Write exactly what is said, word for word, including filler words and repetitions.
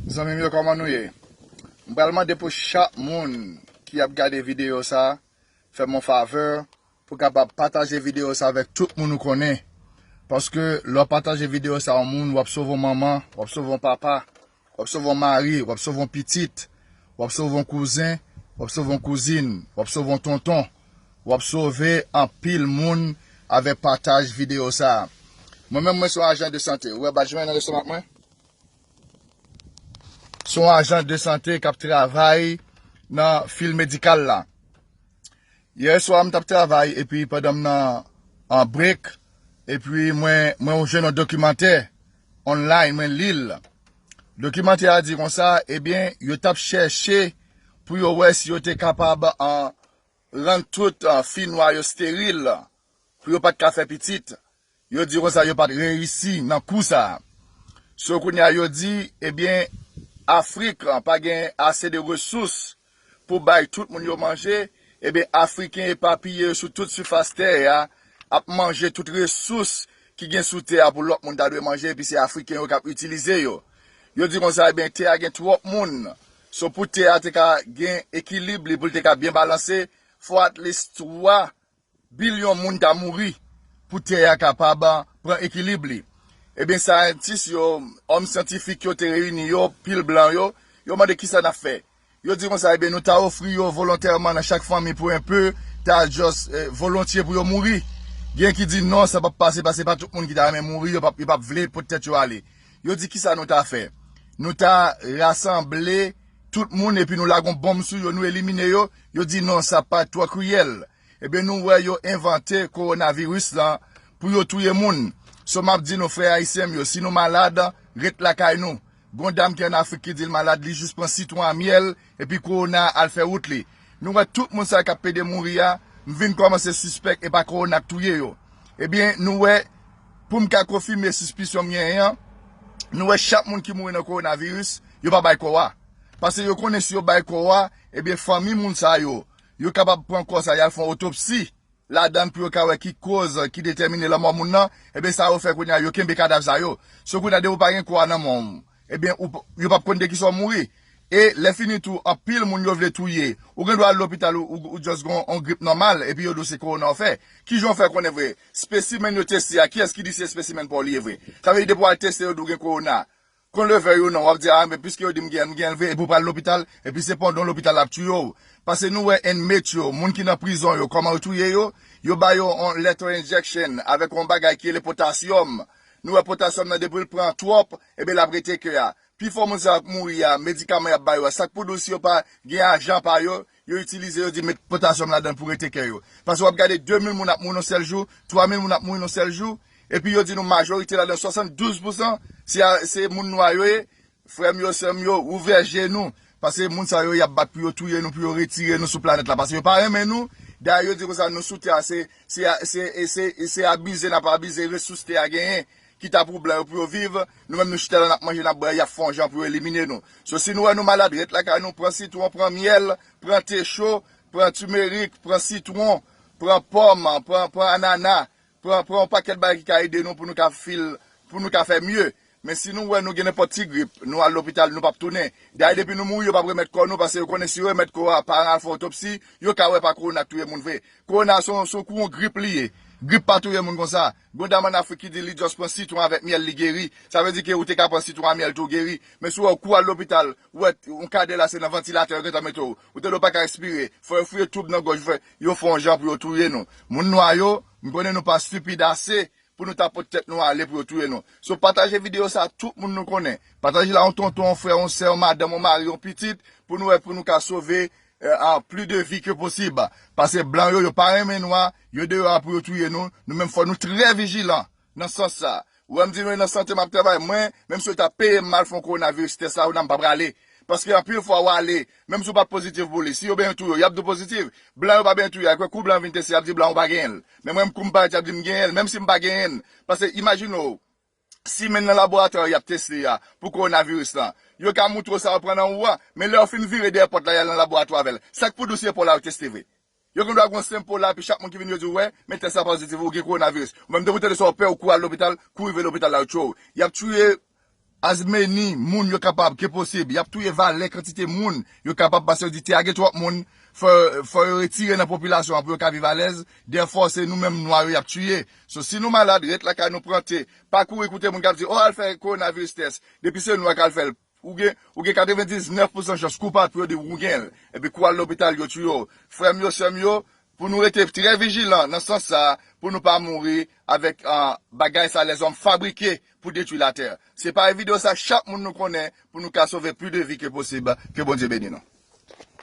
Zanmi m yo, kòman nou ye? M pral mande pou chak moun ki ap gade videyo sa, fè m yon favè pou kapab pataje videyo sa avèk tout moun ou konnen. Paske lè w pataje videyo sa yon moun, w ap sove yon manman, w ap sove yon papa, w ap sove yon mari, w ap sove yon pitit, w ap sove yon kouzen, w ap sove yon kouzin, w ap sove yon tonton, w ap sove anpil moun avèk pataj videyo sa. Mwen menm, mwen se yon ajan de sante. Ou wè badj mwen nan lestomak mwen? Se yon ajan de sante k ap travay nan fil medikal la. Yè swa, m t ap travay, epi pandan m nan an break, epi mwen, mwen jwenn yon dokimantè online, mwen li l. Dokimantè a di konsa, ebyen, yo t ap chèche pou yo wè si yo te kapab an, rann tout an, fi nwa yo steril, pou yo pa t ka fè pitit. Yo di konsa yo pa t reyisi nan kou sa a. So kounye a yo di, ebyen, Afrik pa gen ase de resous pou bay tout moun yo manje, ebyen, Afriken epapiye sou tout sifas tè a ap manje tout resous ki gen sou tè a pou lòt moun ta dwe manje, epi se Afriken yo k ap itilize yo. Yo di konsa, ebyen, tè a gen twòp moun. So pou tè a te ka gen ekilib li, pou l te ka byen balanse, fò at least twa bilyon moun ta mouri pou tè a kapab pran ekilib li. Ebyen, syantis yo, òm syantifik yo te reyini yo, pil blan yo, yo mande kisa n ap fè. Yo di konsa, ebyen, nou ta ofri yo volontèman nan chak fanmi pou enpe, ta just, eh, volontye pou yo mouri. Gen ki di non, sa p ap pase, paske pa tout moun ki ta renmen mouri, yo p ap, yo p ap vle pot tèt yo ale. Yo di kisa nou ta fè. Nou ta rasanble tout moun epi nou lage yon bonm sou yo, nou elimine yo. Yo di non, sa pa twò kriyèl. Ebyen, nou wè yo envante kowonaviris lan pou yo touye moun. So, m ap di nou, frè ayisyen m yo, si nou malad, ret lakay nou. Gon dam ki ann Afrik ki di l malad, li jis pran sitwon a myèl, epi kowona al fè wout li. Nou wè tout moun sa k ap pede mouri a, m vin kòmanse sispèk e pa kowona k touye yo. Ebyen, nou wè, pou m ka konfime sispisyon m genyen an, nou wè chak moun ki mouri nan kowonaviris, yo pa bay kò a. Paske yo konnen si yo bay kò a, ebyen, fanmi moun sa yo, yo kapab pran kò sa, y al fè yon otopsi ladan l pou yo ka wè ki koz ki detèmine lanmò moun nan, ebyen, sa yo fè kounye a, yo kenbe kadav sa yo. So kounye a, depi w pa gen kò a nan men w, ebyen, ou p-, yo p ap konn de kisa w mouri. E lè fini tou, anpil moun yo vle touye. Ou gen dwa al lopital, ou, ou, ou just gen yon grip nòmal, epi yo di w se kowona w fè. Kijan w fè konnen vre? Spesimenn yo teste a, kiyès ki di se spesimenn pa w li ye vre? Sa vle di depi w al teste, yo di w gen kowona. Kon leve yo non, w ap di, a, men piske yo di m gen, m gen l vre, epi w pral lopital, epi se pandan w lopital l ap touye w. Paske nou wè inmate yo, moun ki nan prizon yo, kòman yo touye yo? Yo ba yo yon lethal injection avèk yon bagay ki rele potasyòm. Nou wè potasyòm nan depi l pran twòp, ebyen l ap rete kè a. Pifò moun sa yo k mouri a, medikaman y ap ba yo a, sa k pou di w si yo pa gen ajan pa yo, yo itilize, yo di met potasyòm ladan l pou rete kè yo. Paske w ap gade de mil moun ap mouri nan sèl jou, twa mil moun ap mouri nan sèl jou, epi yo di nou majorite ladan, swasanndouz pousan, se a, se moun nwa yo ye. Frè m yo, sè m yo, ouvè je nou. Paske moun sa yo, y ap bat pou yo touye nou, pou yo retire nou sou planèt la. Paske yo pa renmen nou. Dayè, yo di konsa, nou sou tè a, se, se, se, se, se abize n ap abize resous tè a genyen, ki ta pou blan yo pou yo viv. Nou menm, nou chita la, n ap manje, n ap bwè, y ap fè yon jan pou yo elimine nou. So, si nou wè nou malad, ret lakay nou, pran sitwon, pran myèl, pran te cho, pran timerik, pran sitwon, pran pòm, pran, pran anana, pran, pran yon pakèt bagay ki ka ede nou pou nou ka fil, pou nou ka fè mye. Men si nou wè nou gen nenpòt ti grip, nou al lopital, nou p ap tounen. Dayè, depi nou mouri, yo p ap remèt kò nou, paske yo konnen si yo remèt kò a, pa al fè otopsi, yo ka wè pa kowona k touye moun vre. Kowona se yon, se yon kou yon grip li ye. Grip pa touye moun konsa. Gon dam ann Afrik ki di li just pran sitwon avèk myèl, li geri. Sa vle di ke ou te ka pran sitwon a myèl tou, ou geri. Men si w wè w kou al lopital, ou wè yon kadè la se nan vantilatè yo gentan mete w. Ou tande w pa ka respire. Fò yo fouye toub nan gòj, fè, yo fè yon jan pou yo touye nou. Moun nwa yo, m konnen nou pa stipid ase pou nou ta pot tèt nou ale pou yo touye nou. So, pataje videyo sa a tout moun nou konnen. Pataje l a yon tonton, yon frè, yon sè, yon madanm, yon mari, yon pitit, pou nou wè, pou nou ka sove, eh, a, plis de vi ke posib. Paske blan yo, yo pa renmen nwa, yo deyò a pou yo touye nou. Nou menm fò nou trè vijilan nan sans sa. Ou wè m di nou e nan sante m ap travay. Mwen, menm si yo ta peye m mal fè yon kowonaviris tès la, ou nan m pa prale. Paske anpil fwa w ale, menm si w pa t pozitif pou li, si yo benyen touye w, y ap di w pozitif. Blan yo pa benyen touye, akwè kou blan vin teste, y ap di blan ou pa genyen l. Men mwen, kou m parèt, y ap di m genyen l, menm si m pa genyen l. Paske imajine w, simenn nan laboratwa y ap teste a, pou kowonaviris lan. Yo ka moutre w sa yo pran nan ou a, men lè yo fin vire dèyè pòt la, y al nan laboratwa avè l. Sa k pou di w se pa w la yo teste vre? Yo gen dwa gen yon senp po la, epi chak moun ki vin yo di w, wè, men tès la pozitif, ou gen kowonaviris. Ou menm depi w tande sa, w pè, ou kouri al lopital, kou rive lopital la, yo tchwe w. Y ap touye As many moun yo kapab ke posib. Y ap touye valè kantite moun yo kapab, paske yo di te a gen twòp moun, fò, fò yo retire nan popilasyon an pou yo ka viv alèz. Therefore, se nou menm nwa yo y ap tiye. So, si nou malad, ret lakay nou, pran te. Pa kouri koute moun k ap di, "Oh, al fè kowonaviris tès." Depi se nwa k al fè l, ou gen, ou gen katrevendiznèf pousan chans kou pa pou yo di ou gen l. Epi kou al lopital, yo tiye w. Frè m yo, sè m yo, pou nou rete trè vijilan nan sans sa a, pou nou pa mouri avèk, ah, bagay sa lèzòm fabrike pou detwi latè. Se pare videyo sa chak moun nou konnen pou nou ka sove plis de vi ke posib. Ke Bondye beni nou.